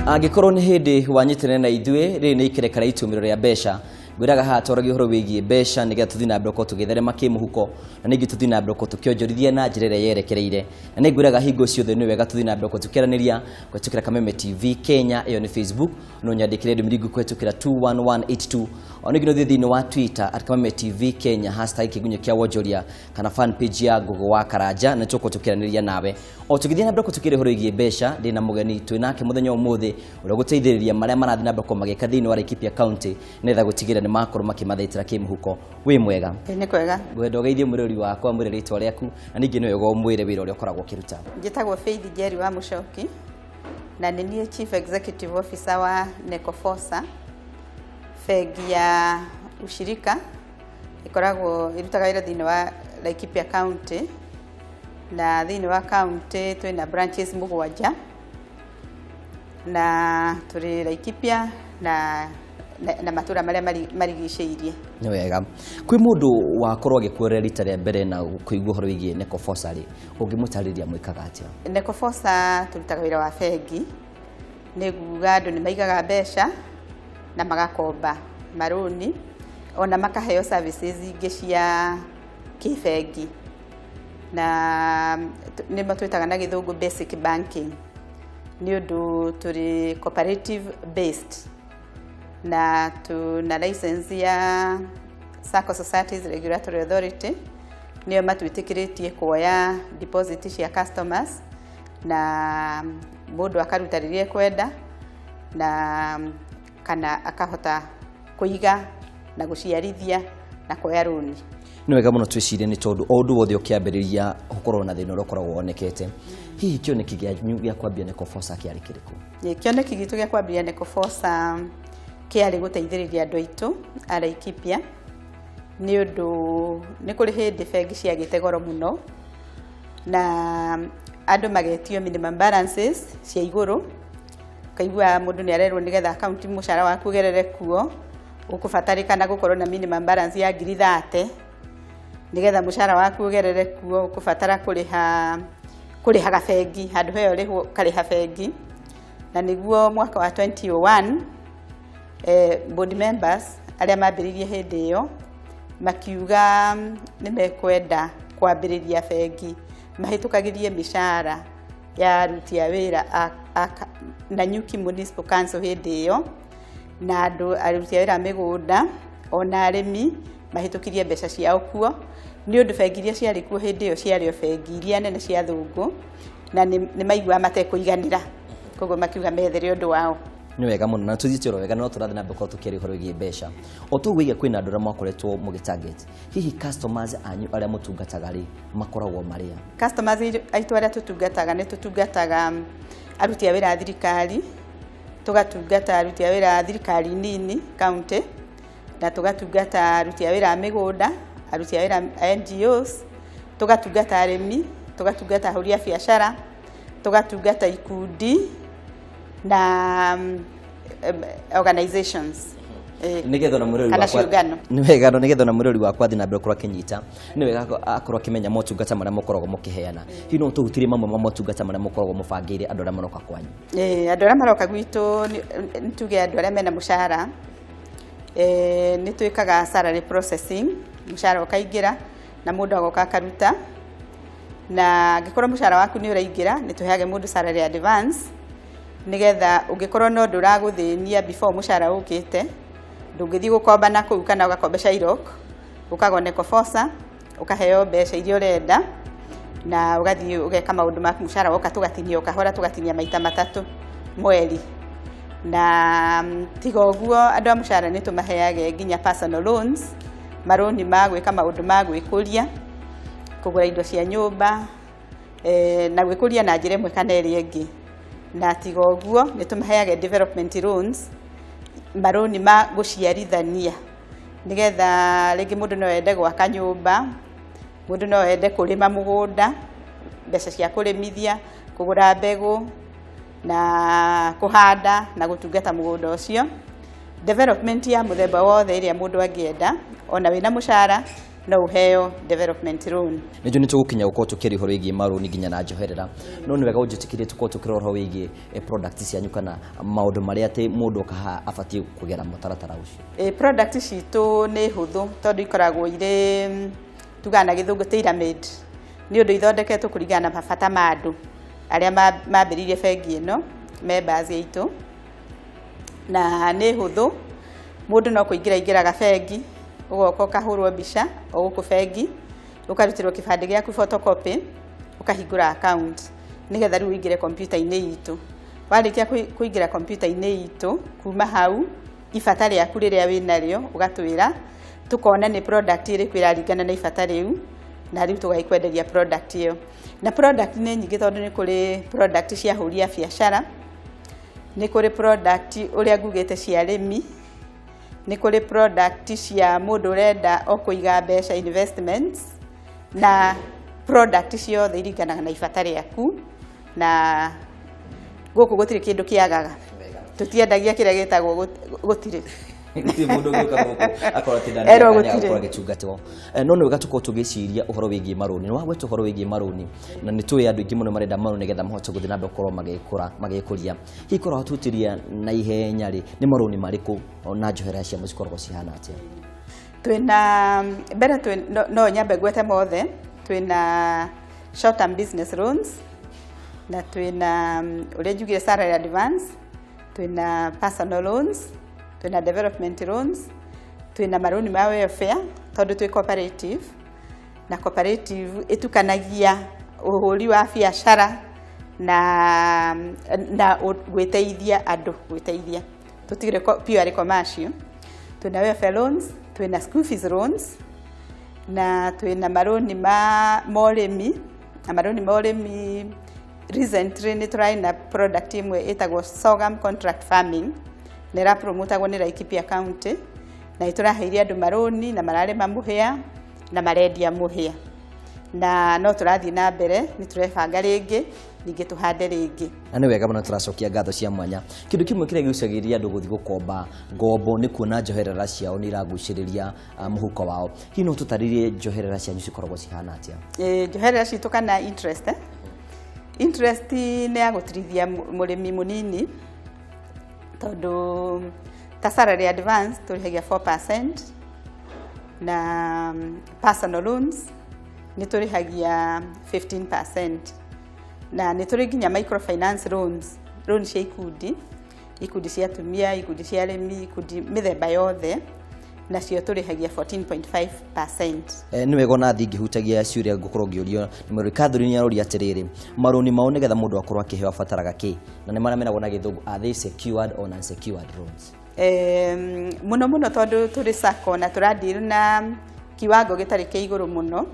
Angĩkorwo nĩ hĩndĩ wanyitanĩra na ithuĩ, rĩrĩ nĩ ikereka rĩa itũmĩro rĩa mbeca. Ngwĩraga haha twaragia ũhoro wĩgiĩ mbeca nĩgetha tũthiĩ na mbere gũkorwo tũgĩtherema kĩmũhuko, na ningĩ tũthiĩ na mbere gũkorwo tũkĩonjorithia na njĩra ĩrĩa yerekereire. Na nĩ ngwĩraga hingo ciothe nĩ wega tũthiĩ na mbere gũkorwo tũkĩaranĩria kũhĩtũkĩra Kameme TV Kenya, ĩyo nĩ Facebook, no nyandĩkĩre ndũmĩrĩri nguhĩ kũhĩtũkĩra 21182. O ningĩ no ũthiĩ thĩinĩ wa Twitter @KamemeTV Kenya, hashtag kĩgunyũ kĩa wonjoria, kana fan page ya Ngũgĩ wa Karanja, na tũgũkorwo tũkĩaranĩria nawe. O tũgĩthiĩ na mbere gũtũkĩria ũhoro wĩgiĩ mbeca, ndĩ na mũgeni twĩ nake mũthenya ũmũthĩ ũrĩa ũgũteithĩrĩria marĩa marathiĩ na mbere gũkorwo magĩka thĩinĩ wa Laikipia County nĩgetha gũtigĩrĩra nĩ makorwo makĩmathaitĩra kĩmũhuko. Wĩ mwega? Ĩ, nĩ kwega. Ngwenda ũgeithie mwĩrori wakwa, mwĩre rĩtwa rĩaku, na ningĩ nĩ wega ũmwĩre wĩra ũrĩa ũkoragwo ũkĩruta. Njĩtagwo Faith Njeri wa Mũcoki na nĩ niĩ Chief Executive Officer wa Necofosa, bengi ya ushirika ĩkoragwo ĩrutaga wĩra thĩinĩ wa Laikipia County, na thĩinĩ wa county twĩna branches 7, na tũrĩ Laikipia na matũra marĩa marigicĩirie. Nĩ wega. Kwĩ mũndũ wakorwo agĩkuorera rita rĩa mbere na kũigua ũhoro wĩgiĩ Necofosa rĩ, ũngĩmũtarĩria mwĩkaga atĩa? Necofosa tũrutaga wĩra wa bengi, nĩ kuga andũ nĩ maigaga mbeca na magakomba marũni, ona makaheo services ingĩ cia kĩbengi, na nĩmo twĩtaga na gĩthũngũ basic banking, nĩ ũndũ tũrĩ cooperative based na tuna license ya Sacco Societies Regulatory Authority, nĩyo matwĩtĩkĩrĩtie kuoya deposit cia customers, na mũndũ akaruta rĩrĩa ekwenda, na kana akahota kũiga na gũciarithia na kuoya rũni. Nĩ wega mũno twĩcirie, nĩ tondũ o ũndũ wothe ũkĩambĩrĩria ũkoragwo na thĩna ũrĩa ũkoragwo wonekete. Hihi kĩoneki kĩanyu gĩa kwambia Necofosa kĩarĩ kĩrĩkũ? Ĩ, kĩoneki gitũ gĩa kwambĩrĩria Necofosa kĩarĩ gũteithĩrĩria andũ aitũ a Laikipia, nĩ ũndũ nĩ kũrĩ hĩndĩ bengi ciagĩte goro mũno na andũ magetio minimum balances cia igũrũ. Ũkaigua mũndũ nĩ arerwo nĩgetha akaunti mũcara waku ũgerere kuo, ũkũbatarĩkana gũkorwo na minimum balance ya 30,000. Nĩgetha mũcara waku ũgerere kuo, ũkũbatara kũrĩhaga bengi handũ heyo ũrĩhwo ũkarĩha bengi. Na nĩguo mwaka wa 2001, board members arĩa mambĩrĩirie hĩndĩ ĩyo makiuga nĩ mekwenda kwambĩrĩria bengi mahĩtũkagĩrie mĩcara ya aruti a wĩra a Nanyuki Municipal Council hĩndĩ ĩyo, na andũ aruti a wĩra a mĩgũnda ona arĩmi mahĩtũkirie mbeca ciao kuo, nĩ ũndũ bengi iria ciarĩ kuo hĩndĩ ĩyo ciarĩ o bengi iria nene cia thũngũ, na nĩ maiguaga matekũiganĩra, koguo makiuga methere ũndũ wao. Nĩ wega mũno, na tũthiĩte oro wega, no tũrathiĩ na mbere gũkorwo tũkĩaria ũhoro wĩgiĩ mbeca. O tũguo wĩiga kwĩna andũ arĩa mwakoretwo mũgĩ target, hihi customers anyu arĩa mũtungataga rĩ, makoragwo marĩa? Customers aitũ arĩa tũtungataga, nĩ tũtungataga aruti a wĩra a thirikari, tũgatungata aruti a wĩra a thirikari nini county, na tũgatungata aruti a wĩra a mĩgũnda, aruti a wĩra a NGOs, tũgatungata arĩmi, tũgatungata ahũri a biacara, tũgatungata ikundi na organizations. Nĩgetha ona mũrori kana wakwa ciũngano. Nĩ wega, no nĩgetha ona mũrori wakwa athiĩ na mbere gũkorwo akĩnyita, nĩ wega akorwo akĩmenya motungata marĩa mũkoragwo mũkĩheana. Hihi no tũhutirie mamwe ma motungata marĩa mũkoragwo mũbangĩire andũ arĩa maroka kwanyu? Ĩ, andũ arĩa maroka gwitũ, nĩ tuge andũ arĩa mena mũcara, nĩ twĩkaga salary processing, mũcara ũkaingĩra na mũndũ agoka akaruta. Na angĩkorwo mũcara waku nĩ ũraingĩra, nĩ tũheage mũndũ salary advance, nĩgetha ũngĩkorwo na ũndũ ũragũthĩnia before mũcara ũkĩte, ndũngĩthiĩ gũkomba na kũu kana ũgakomba Shylock, ũkagwo Necofosa, ũkaheo mbeca iria ũrenda na ũgathiĩ ũgeka maũndũ maku. Mũcara woka tũgatinia o kahora, tũgatinia maita 3 mweri. Na tiga ũguo, andũ a mũcara nĩ tũmaheage nginya personal loans, marũni ma gwĩka maũndũ ma gwĩkũria, kũgũra indo cia nyũmba, na gwĩkũria na njĩra ĩmwe kana ĩrĩa ĩngĩ. Na tiga ũguo, nĩ tũmaheage development loans, marũni ma gũciarithania, nĩgetha rĩngĩ mũndũ no ende gwaka nyũmba, mũndũ no ende kũrĩma mũgũnda, mbeca cia kũrĩmithia, kũgũra mbegũ na kũhanda na gũtungata mũgũnda ũcio. Development ya mũthemba wothe ĩrĩa mũndũ angĩenda, ona wĩna mũcara No ũheo development loan. Nĩnjũ nĩ tũgũkinya gũkorwo tũkĩaria ũhoro wĩgiĩ marũni nginya na njoherera, no nĩ wega ũnjĩtĩkĩrie tũkorwo tũkĩrora ũhoro wĩgiĩ product cianyu kana maũndũ marĩa atĩ mũndũ oka haha abatiĩ kũgera mũtaratara ũcio. Product citũ nĩ hũthũ tondũ ikoragwo irĩ tugaga na Gĩthũngũ tailor made, nĩ ũndũ ithondeketwo kũringana na mabata ma andũ arĩa mambĩrĩirie bengi ĩno, members aitũ. Na nĩ hũthũ, mũndũ no kũingĩra aingĩraga bengi, ũgoka ũkahũrwo mbica o gũkũ bengi, ũkarutĩrwo kĩbandĩ gĩaku photocopy, ũkahingũra account nĩgetha rĩu ũingĩre kompiuta-inĩ itũ. Warĩkia kũingĩra kompiuta-inĩ itũ, kuma hau ibata rĩaku rĩrĩa wĩnarĩo ũgatwĩra, tũkona nĩ product ĩrĩkũ ĩraringana na ibata rĩu, na rĩu tũgagĩkwenderia product ĩyo. Na product nĩ nyingĩ tondũ nĩ kũrĩ product cia ahũri a biacara, nĩ kũrĩ product ũrĩa ngugĩte cia arĩmi, nĩ kũrĩ product cia mũndũ ũrenda o kũiga mbeca, investments, na product ciothe iringanaga na ibata rĩaku. Na gũkũ gũtirĩ kĩndũ kĩagaga, tũtiendagia kĩrĩa gĩtagwo gũtirĩ. Gũtirĩ mũndũ ũngĩũka gũkũ akorwo atĩ ndarĩ Erwo na gũtirĩ. gũkorwo agĩtungatĩrwo. No nĩ wega tũkorwo tũgĩciria ũhoro wĩgiĩ marũni. Nĩ wagweta ũhoro wĩgiĩ marũni na nĩ tũĩ andũ aingĩ mũno marenda marũni nĩgetha mahote gũthiĩ na mbere gũkorwo magĩkũra magĩkũria. Hihi korwo watutĩria na ihenya rĩ, nĩ marũni marĩkũ na njohera ciamo cikoragwo cihana atĩa? Twĩna mbere twĩ no nyambe ngwete mothe. Twĩna short term business loans, na twĩna ũrĩa njugire salary advance, twĩna personal loans, twĩna development loans, twĩna marũni ma welfare tondũ twĩ cooperative, na cooperative ĩtukanagia ũhũri wa biacara na gwĩteithia andũ, gwĩteithia tũtigire purely commercial. Twĩna welfare loans, twĩna school fees loans, na twĩna marũni ma ũrĩmi. Na marũni ma ũrĩmi, recently nĩ tũrarĩ na product ĩmwe ĩtagwo sorghum contract farming, na ĩrapromotagwo nĩ Laikipia County, na nĩ tũraheire andũ marũni na mararĩma mũhĩa na marendia mũhĩa, na no tũrathiĩ na mbere, nĩ tũrebanga rĩngĩ ningĩ tũhande rĩngĩ. Na nĩ wega mũno, tũracokia ngatho cia mwanya. Kĩndũ kĩmwe kĩrĩa gĩgucagĩrĩria andũ gũthiĩ gũkomba ngombo nĩ kuona njoherera ciao nĩ iragucĩrĩria mũhuko wao. Hihi no tũtarĩrie njoherera cianyu cikoragwo cihana atĩa? Njoherera citũ kana interest, eh? Interest nĩ ya gũtirithia mũrĩmi mũnini, tondũ ta salary advance tũrĩhagia 4%, na personal loans nĩ tũrĩhagia 15%, na nĩ tũrĩ nginya microfinance loans, loan cia ikundi, ikundi cia atumia, ikundi cia arĩmi, ikundi mĩthemba yothe, nacio tũrĩhagia 14.5%. Nĩ wega ona thingĩhutagia ciũria ngũkorwo ngĩũrio nĩ mũrori. Catherine aroria atĩrĩrĩ, marũni mao nĩgetha mũndũ akorwo akĩheo abataraga kĩ, na nĩ marĩa menagwo na Gĩthũngũ, are they secured or unsecured loans? Mũno mũno tondũ tũrĩ sacco na tũradeal na kiwango gĩtarĩ kĩa igũrũ mũno,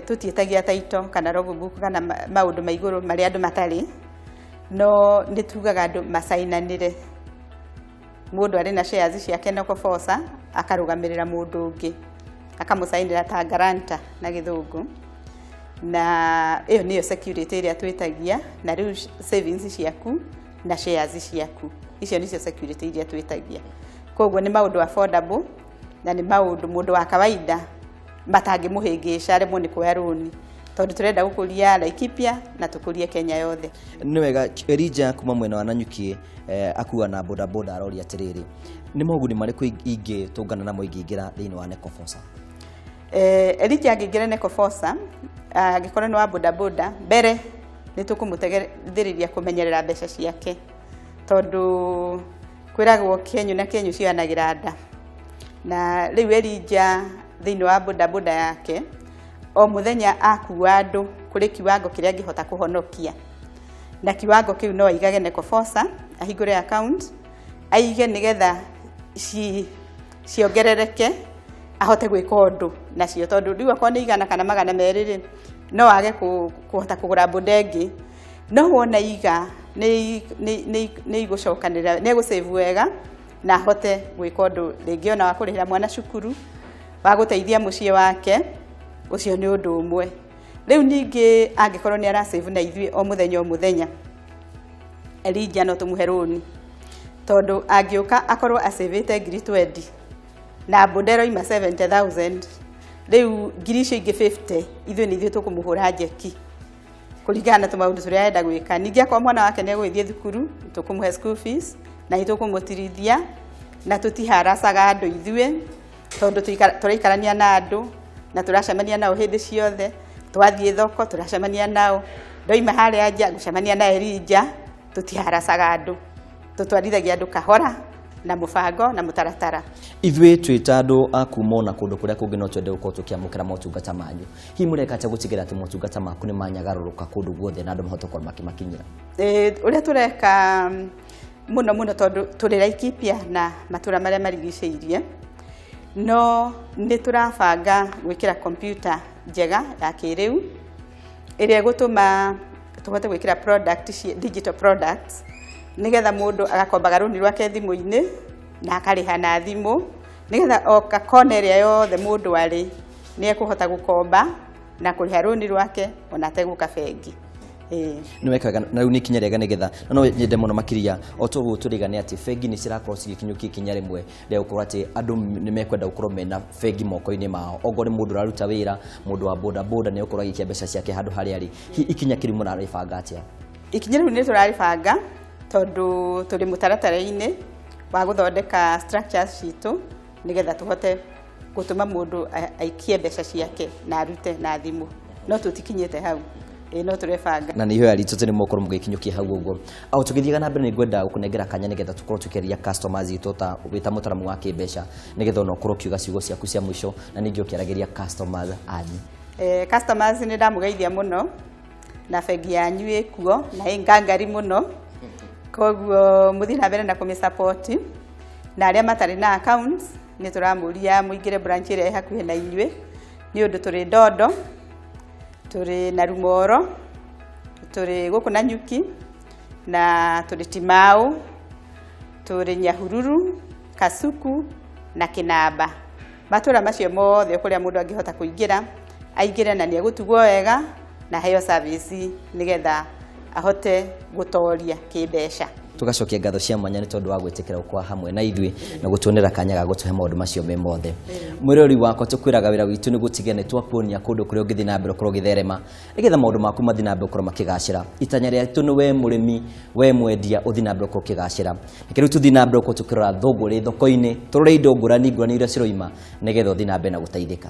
tũtiĩtagia title kana logbook kana maũndũ ma igũrũ marĩa andũ matarĩ, no nĩ tugaga andũ macainanĩre, mũndũ arĩ na shares ciake na Kofosa akarũgamĩrĩra mũndũ ũngĩ akamũcainĩra ta guarantor na Gĩthũngũ, na ĩyo nĩyo security ĩrĩa twĩtagia. Na rĩu savings ciaku na shares ciaku, icio nĩcio security iria twĩtagia. Koguo nĩ maũndũ affordable na nĩ maũndũ mũndũ wa kawaida matangĩmũhĩngĩca aremwo nĩ kuoya rũni, tondũ tũrenda gũkũria Laikipia na tũkũrie Kenya yothe. Nĩ wega. Elija kuma mwena wa Nanyuki, akua na bodaboda, aroria atĩrĩrĩ, nĩ moguni marĩkũ ingĩtũngana namo ingĩingĩra thĩinĩ wa Necofosa? Elija angĩingĩra Necofosa, angĩkorwo nĩ wa bodaboda, mbere nĩ tũkũmũteithĩrĩria kũmenyerera mbeca ciake, tondũ kwĩragwo kĩenyũ na kĩenyũ cioyanagĩra nda. Na rĩu Elija thĩinĩ wa bodaboda yake, o mũthenya akua andũ, kũrĩ kiwango kĩrĩa angĩhota kũhonokia, na kiwango kĩu no aigage Necofosa, ahingũre account aige nĩgetha ciongerereke ahote gwĩka ũndũ nacio, tondũ rĩu akorwo nĩ 100 kana 200 rĩ, no age kũhota kũgũra boda ĩngĩ. No wona iga nĩ igũcokanĩrĩra, nĩ egũsave wega na ahote gwĩka ũndũ rĩngĩ, ona wa kũrĩhĩra mwana cukuru, wa gũteithia mũciĩ wake. Ũcio nĩ ũndũ ũmwe. Rĩu ningĩ angĩkorwo nĩ arasave na ithuĩ o mũthenya o mũthenya, Elijah no tũmũhe rũni, tondũ angĩũka akorwo acĩvĩte ngiri 20 na boda ĩroima 70,000. Rĩu ngiri icio ingĩ 50 ithuĩ nĩ ithuĩ tũkũmũhũra njeki kũringana na tũmaũndũ tũrĩa arenda gwĩka. Ningĩ akorwo mwana wake nĩ egũgĩthiĩ thukuru, tũkũmũhe school fees na nĩ tũkũmũtirithia, na tũtiharacaga andũ ithuĩ tondũ tũraikarania na andũ na tũracemania nao hĩndĩ ciothe. Twathiĩ thoko tũracemania nao, ndoima harĩa nja ngũcemania na Elijah, tũtiharacaga andũ, tũtwarithagia andũ kahora na mũbango na mũtaratara. Ithuĩ twĩ ta andũ a kuma ona kũndũ kũrĩa kũngĩ no twende gũkorwo tũkĩamũkĩra motungata manyu. Hihi mũreka atĩa gũtigĩrĩra atĩ motungata maku nĩ manyagarũrũka kũndũ guothe na andũ mahote gũkorwo makĩmakinyĩra? Ũrĩa tũreka mũno mũno tondũ tũrĩ Laikipia na matũra marĩa marigicĩirie, no nĩ tũrabanga gwĩkĩra kompyuta njega ya kĩrĩu ĩrĩa ĩgũtũma tũhote gwĩkĩra product digital products, nĩgetha mũndũ agakombaga rũni rwake thimũ-inĩ na akarĩha na thimũ, nĩgetha oka kona ĩrĩa yothe mũndũ arĩ nĩ ekũhota gũkomba na kũrĩha rũni rwake ona ategũka bengi. Nĩ weka wega, na rĩu nĩ ikinya rĩega nĩgetha na no nyende mũno makĩria o toguo tũrĩga nĩ atĩ bengi nĩ cirakorwo cigĩkinyũkia ikinya rĩmwe rĩa gũkorwo atĩ andũ nĩ mekwenda gũkorwo mena bengi moko-inĩ mao. Ongorwo nĩ mũndũ ũraruta wĩra, mũndũ wa boda boda nĩ egũkorwo agĩikia mbeca ciake handũ harĩa arĩ. Hihi ikinya kĩrĩu mũrarĩbanga atĩa? Ikinya rĩu nĩ tũrarĩbanga tondũ tũrĩ mũtaratara-inĩ wa gũthondeka structures citũ nĩgetha tũhote gũtũma mũndũ aikie mbeca ciake na arute na thimũ, no tũtikinyĩte hau. No tũrebanga. Na nĩ ihoya ritũ atĩ nĩ mũgũkorwo mũgĩkinyũkia hau ũguo. Au tũgĩthiaga na mbere nĩ ngwenda gũkũnengera kanya nĩgetha tũkorwo tũkĩaria customers itũ ta wĩ ta mũtaramu wa kĩmbeca, nĩgetha ona ũkorwo ũkiuga ciugo ciaku cia mũico na ningĩ ũkĩaragĩria customers anyu. Customers nĩ ndamũgeithia mũno na bengi yanyu ĩkuo na ĩ ngangari mũno, koguo mũthiĩ na mbere na kũmĩ support, na arĩa matarĩ na accounts nĩ tũramũria mũingĩre branch ĩrĩa ĩ hakuhĩ na inyuĩ, nĩ ũndũ tũrĩ Ndondo, tũrĩ na Rumoro, tũrĩ gũkũ Nanyuki, na tũrĩ Timau, tũrĩ Nyahururu, Kasuku na Kinamba. Matũra macio mothe kũrĩa mũndũ angĩhota kũingĩra aingĩre na nĩ egũtugwo wega na aheo service nĩgetha ahote gũtoria kĩmbeca. Tugacokia ngatho cia mwanya nĩ tondũ wa gwĩtĩkĩra gũkorwo hamwe na ithuĩ na gũtuonera kanya ga gũtũhe maũndũ macio me mothe. Mwĩrori wakwa, tũkwĩraga wĩra witũ nĩ gũtiga nĩ twakuonia kũndũ kũrĩa ũngĩthiĩ na mbere ũkorwo ũgĩtherema nĩgetha maũndũ maku mathiĩ na mbere gũkorwo makĩgacĩra. Itanya rĩatũ nĩ we mũrĩmi, we mwendia ũthiĩ na mbere gũkorwo ũkĩgacĩra. Reke rĩu tũthiĩ na mbere gũkorwo tũkĩrora thũgũrĩ thoko-inĩ, tũrore indo ngũrani ngũrani iria ciroima nĩgetha ũthiĩ na mbere na gũteithĩka.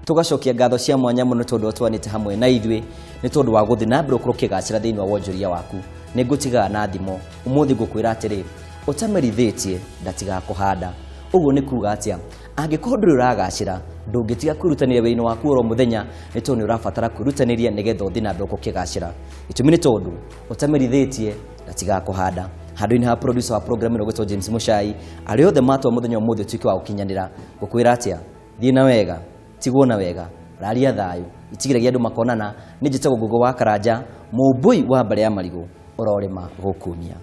Tugacokia ngatho cia mwanya mũno tondũ twanĩte hamwe na ithuĩ nĩ tondũ wa gũthiĩ na mbere ũkorwo ũkĩgacĩra thĩinĩ wa wonjoria waku. Nĩ ngũtigaga na thimo ũmũthĩ ngũkwĩra atĩrĩ, ũtamerithĩtie ndatigaga kũhanda. Ũguo nĩ kuga atĩa? Angĩkorwo ndũrĩ ũragacĩra, ndũngĩtiga kwĩrutanĩria wĩra-inĩ waku oro mũthenya, nĩ tondũ nĩ ũrabatara kwĩrutanĩria nĩgetha ũthiĩ na mbere ũkorwo ũkĩgacĩra. Gĩtũmi nĩ tondũ ũtamerithĩtie ndatigaga kũhanda. Handũ-inĩ ha producer wa program ĩno gwĩtwo James Muchai, arĩa othe matwa mũthenya ũmũthĩ ũtuĩke wa gũkinyanĩra, ngũkwĩra atĩa? Thiĩ na wega, tigwo na wega, raria thayũ, itigĩragia andũ makonana. Nĩ njĩtagwo Ngũngũ wa Karanja, mũmbũi wa mbare ya marigũ, ũrorĩma gũkumia.